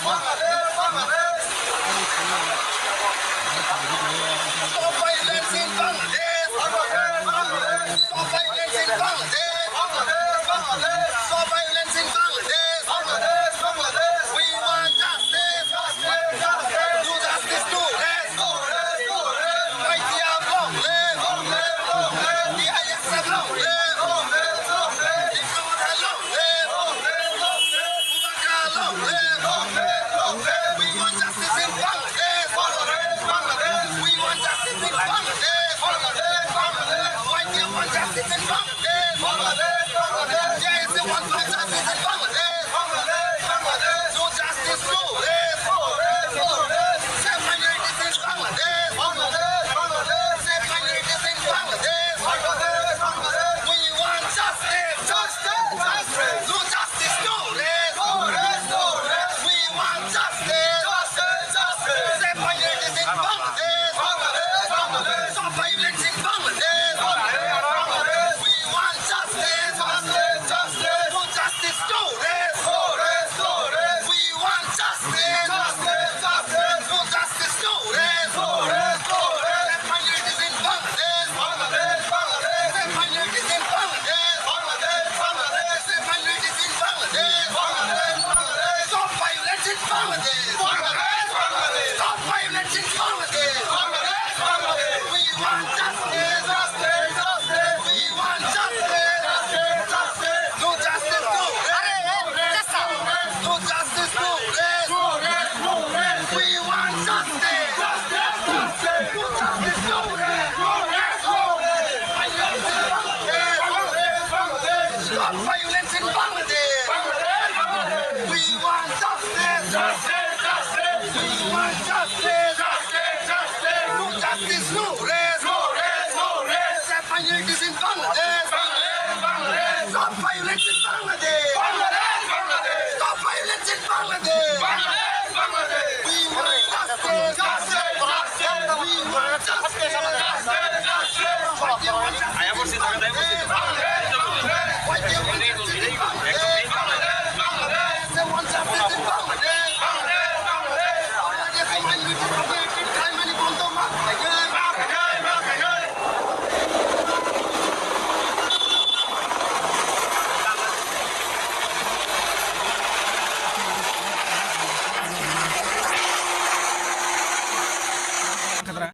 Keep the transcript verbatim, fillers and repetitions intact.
Bangladesh, Bangladesh. Stop violence in Bangladesh. Bangladesh, Bangladesh. Stop violence in Bangladesh. Bangladesh, Bangladesh. Stop violence in Bangladesh. Bangladesh, Bangladesh. We want justice. Justice, justice. No justice, no rest. No rest, no rest. Y T F long live. Long live, long live. T I S F long live. Long live, long live. Dictator long live. Long live, long live. Boubacar long live. Long live, long live. We want justice in Bangladesh. Bangladesh, Bangladesh. We want justice in Bangladesh. Bangladesh, Bangladesh. Y T F want justice in Bangladesh. Bangladesh, Bangladesh. J S A want justice in Bangladesh. Bangladesh, Bangladesh. No justice, no rest. No rest, no rest. Safe minorities in Bangladesh. Bangladesh, Bangladesh. Safe minorities in Bangladesh. Bangladesh, Bangladesh. We want justice. Justice, justice. No justice, no rest. No rest, no rest. We want justice. Justice, justice. Safe minorities in Bangladesh. Bangladesh, Bangladesh. Stop violence in Bangladesh. Bangladesh, Bangladesh. We want justice. Justice, justice. No justice, no rest. No rest, no rest. We want justice. Justice, justice. No justice, no rest. No rest, no rest. Safe minorities in Bangladesh. Bangladesh, Bangladesh. Safe minorities in Bangladesh. Bangladesh, Bangladesh. Safe minorities in Bangladesh. Bangladesh, Bangladesh. Stop violence in Bangladesh. Bangladesh, Bangladesh. Stop violence in Bangladesh. Bangladesh, Bangladesh. We want justice. Justice, justice. We want justice. Justice, justice. No justice, no rest. No justice, no rest. No rest, no rest. We want justice. Justice, justice. No justice, no rest. No rest, no rest. Stop violence in Bangladesh. Bangladesh, Bangladesh. We want justice. Justice, justice. We want justice. Justice, justice. No justice, no rest. No rest, no rest. Safe minorities in Bangladesh. Bangladesh, Bangladesh. Stop violence in Bangladesh.